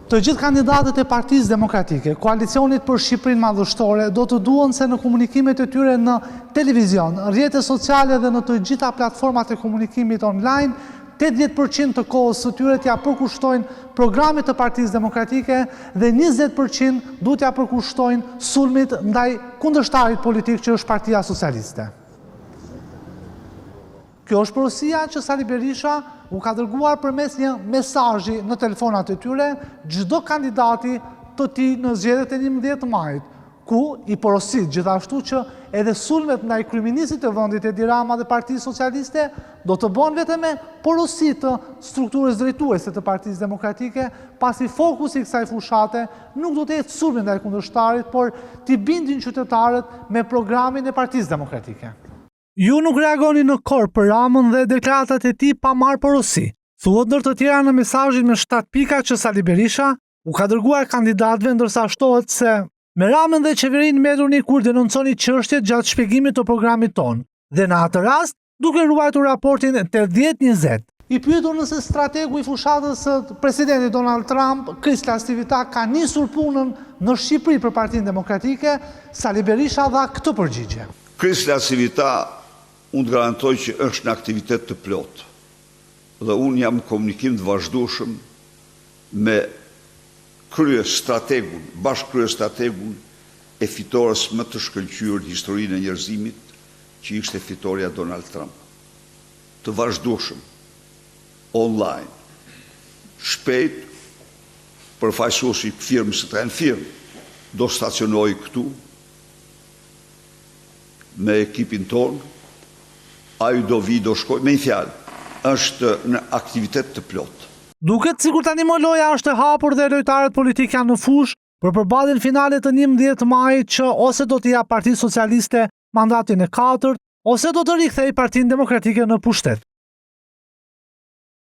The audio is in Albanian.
Të gjithë kandidatët e Partisë Demokratike, Koalicionit për Shqipërinë Madhështore, do të duhen se në komunikimet e tyre në televizion, rrjete sociale dhe në të gjitha platformat e komunikimit online, 80 për qind të kohës së tyre t'ia përkushtojnë programit të Partisë Demokratike dhe 20 për qind duhet t'ia përkushtojnë sulmit ndaj kundërshtarit politik që është Partia Socialiste. Kjo është porosia që Sali Berisha u ka dërguar përmes një mesazhi në telefonat e tyre çdo kandidati të tij në zgjedhjet e 11 majit, ku i porosit gjithashtu që edhe sulmet ndaj kryeministrit të vendit Edi Rama dhe Partisë Socialiste do të bëhen vetëm me porosi të strukturës drejtuese të Partisë Demokratike, pasi fokusi i kësaj fushate nuk do të jetë sulmi ndaj kundërshtarit, por t'i bindin qytetarët me programin e Partisë Demokratike. Ju nuk reagoni në kor për Ramën dhe deklaratat e tij pa marrë porosi. Thuhet ndër të tjera në mesazhin me 7 pika që Sali Berisha u ka dërguar kandidatëve ndërsa shtohet se me Ramën dhe qeverinë merruni kur denonconi çështjet gjatë shpjegimit të programit tonë dhe në atë rast duke ruajtur raportin 80-20. I pyetur nëse strategu i fushatës së presidentit Donald Trump, Chris LaCivita ka nisur punën në Shqipëri për Partinë Demokratike, Sali Berisha dha këtë përgjigje. Chris LaCivita unë të garantoj që është në aktivitet të plotë dhe unë jam në komunikim të vazhdueshëm me kryestrategun, bashkëkryestrategun e fitores më të shkëlqyer në historinë e njerëzimit, që ishte fitorja Donald Trump. Të vazhdueshëm, online, shpejt, përfaqësuesi i firmës, se janë firmë, do stacionojë këtu, me ekipin tonë, ai do vijë, do shkojë, me një fjalë, është në aktivitet të plotë. Duket sikur tani më loja është e hapur dhe lojtarët politikë janë në fushë për përballjen finale të 11 majit që ose do t'i japë Partisë Socialiste mandatin e katërt, ose do të rikthejë Partinë Demokratike në pushtet.